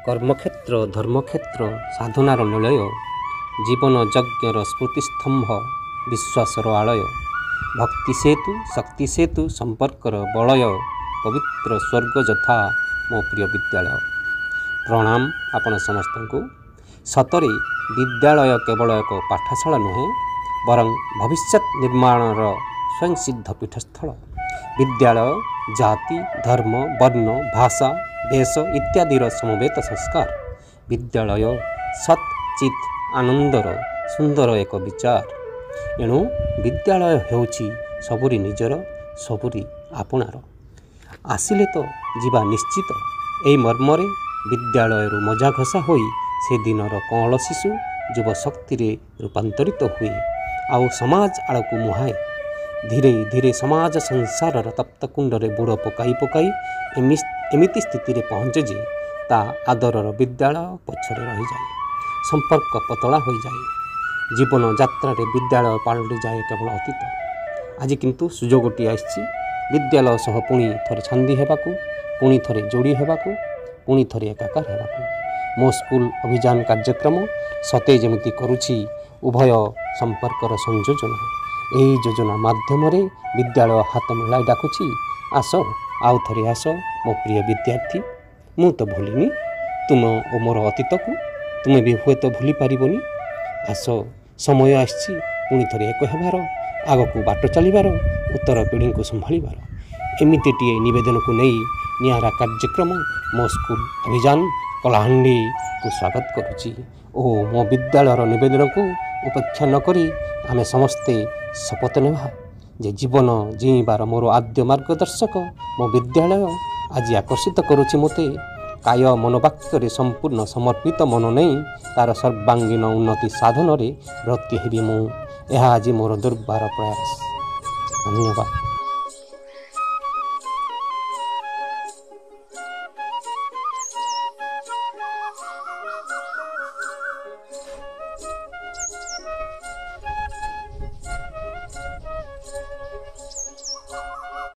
କର୍ମକ୍ଷେତ୍ର, ଧର୍ମକ୍ଷେତ୍ର, ସାଧନାର ନିଳୟ, ଜୀବନ ଯଜ୍ଞର ସ୍ମୃତିସ୍ତମ୍ଭ, ବିଶ୍ୱାସର ଆଳୟ, ଭକ୍ତି ସେତୁ, ଶକ୍ତି ସେତୁ, ସମ୍ପର୍କର ବଳୟ, ପବିତ୍ର ସ୍ୱର୍ଗ ଯଥା ମୋ ପ୍ରିୟ ବିଦ୍ୟାଳୟ। ପ୍ରଣାମ ଆପଣ ସମସ୍ତଙ୍କୁ। ସତରେ ବିଦ୍ୟାଳୟ କେବଳ ଏକ ପାଠଶାଳା ନୁହେଁ, ବରଂ ଭବିଷ୍ୟତ ନିର୍ମାଣର ସ୍ୱୟଂସିଦ୍ଧ ପୀଠସ୍ଥଳ। ବିଦ୍ୟାଳୟ ଜାତି, ଧର୍ମ, ବର୍ଣ୍ଣ, ଭାଷା, ବେଶ ଇତ୍ୟାଦିର ସମବେତ ସଂସ୍କାର। ବିଦ୍ୟାଳୟ ସତ୍ ଚିତ୍ ଆନନ୍ଦର ସୁନ୍ଦର ଏକ ବିଚାର। ଏଣୁ ବିଦ୍ୟାଳୟ ହେଉଛି ସବୁରି ନିଜର, ସବୁରି ଆପଣାର। ଆସିଲେ ତ ଯିବା ନିଶ୍ଚିତ। ଏହି ମର୍ମରେ ବିଦ୍ୟାଳୟରୁ ମଜା ଘଷା ହୋଇ ସେ ଦିନର କଅଁଳ ଶିଶୁ ଯୁବଶକ୍ତିରେ ରୂପାନ୍ତରିତ ହୁଏ ଆଉ ସମାଜ ଆଡ଼କୁ ମୁହାଁଏ। ଧୀରେ ଧୀରେ ସମାଜ ସଂସାରର ତପ୍ତ କୁଣ୍ଡରେ ବୁଡ଼ ପକାଇ ପକାଇ ଏମିତି ସ୍ଥିତିରେ ପହଞ୍ଚେ ଯେ ତା ଆଦରର ବିଦ୍ୟାଳୟ ପଛରେ ରହିଯାଏ, ସମ୍ପର୍କ ପତଳା ହୋଇଯାଏ, ଜୀବନ ଯାତ୍ରାରେ ବିଦ୍ୟାଳୟ ପାଲଟି ଯାଏ କେବଳ ଅତୀତ। ଆଜି କିନ୍ତୁ ସୁଯୋଗଟି ଆସିଛି ବିଦ୍ୟାଳୟ ସହ ପୁଣି ଥରେ ଛନ୍ଦି ହେବାକୁ, ପୁଣି ଥରେ ଯୋଡ଼ି ହେବାକୁ, ପୁଣି ଥରେ ଏକାକାର ହେବାକୁ। ମୋ ସ୍କୁଲ ଅଭିଯାନ କାର୍ଯ୍ୟକ୍ରମ ସତେ ଯେମିତି କରୁଛି ଉଭୟ ସମ୍ପର୍କର ସଂଯୋଜନା। ଏହି ଯୋଜନା ମାଧ୍ୟମରେ ବିଦ୍ୟାଳୟ ହାତ ମିଳାଇ ଡାକୁଛି, ଆସ, ଆଉ ଥରେ ଆସ ମୋ ପ୍ରିୟ ବିଦ୍ୟାର୍ଥୀ। ମୁଁ ତ ଭୁଲିନି ତୁମ ଓ ମୋର ଅତୀତକୁ, ତୁମେ ବି ହୁଏତ ଭୁଲି ପାରିବନି। ଆସ, ସମୟ ଆସିଛି ପୁଣି ଥରେ ଏକ ହେବାର, ଆଗକୁ ବାଟ ଚାଲିବାର, ଉତ୍ତର ପିଢ଼ିଙ୍କୁ ସମ୍ଭାଳିବାର। ଏମିତିଟିଏ ନିବେଦନକୁ ନେଇ ନିଆରା କାର୍ଯ୍ୟକ୍ରମ ମୋ ସ୍କୁଲ ଅଭିଯାନ କଳାହାଣ୍ଡିକୁ ସ୍ୱାଗତ କରୁଛି ଓ ମୋ ବିଦ୍ୟାଳୟର ନିବେଦନକୁ ଉପେକ୍ଷା ନକରି ଆମେ ସମସ୍ତେ ଶପଥ ନେବା ଯେ ଜୀବନ ଜିଇଁବାର ମୋର ଆଦ୍ୟ ମାର୍ଗଦର୍ଶକ ମୋ ବିଦ୍ୟାଳୟ ଆଜି ଆକର୍ଷିତ କରୁଛି ମୋତେ। କାୟ ମନୋବାକ୍ୟରେ ସମ୍ପୂର୍ଣ୍ଣ ସମର୍ପିତ ମନ ନେଇ ତା'ର ସର୍ବାଙ୍ଗୀନ ଉନ୍ନତି ସାଧନରେ ବ୍ରତୀ ହେବି ମୁଁ। ଏହା ଆଜି ମୋର ଦୁର୍ବାର ପ୍ରୟାସ। ଧନ୍ୟବାଦ।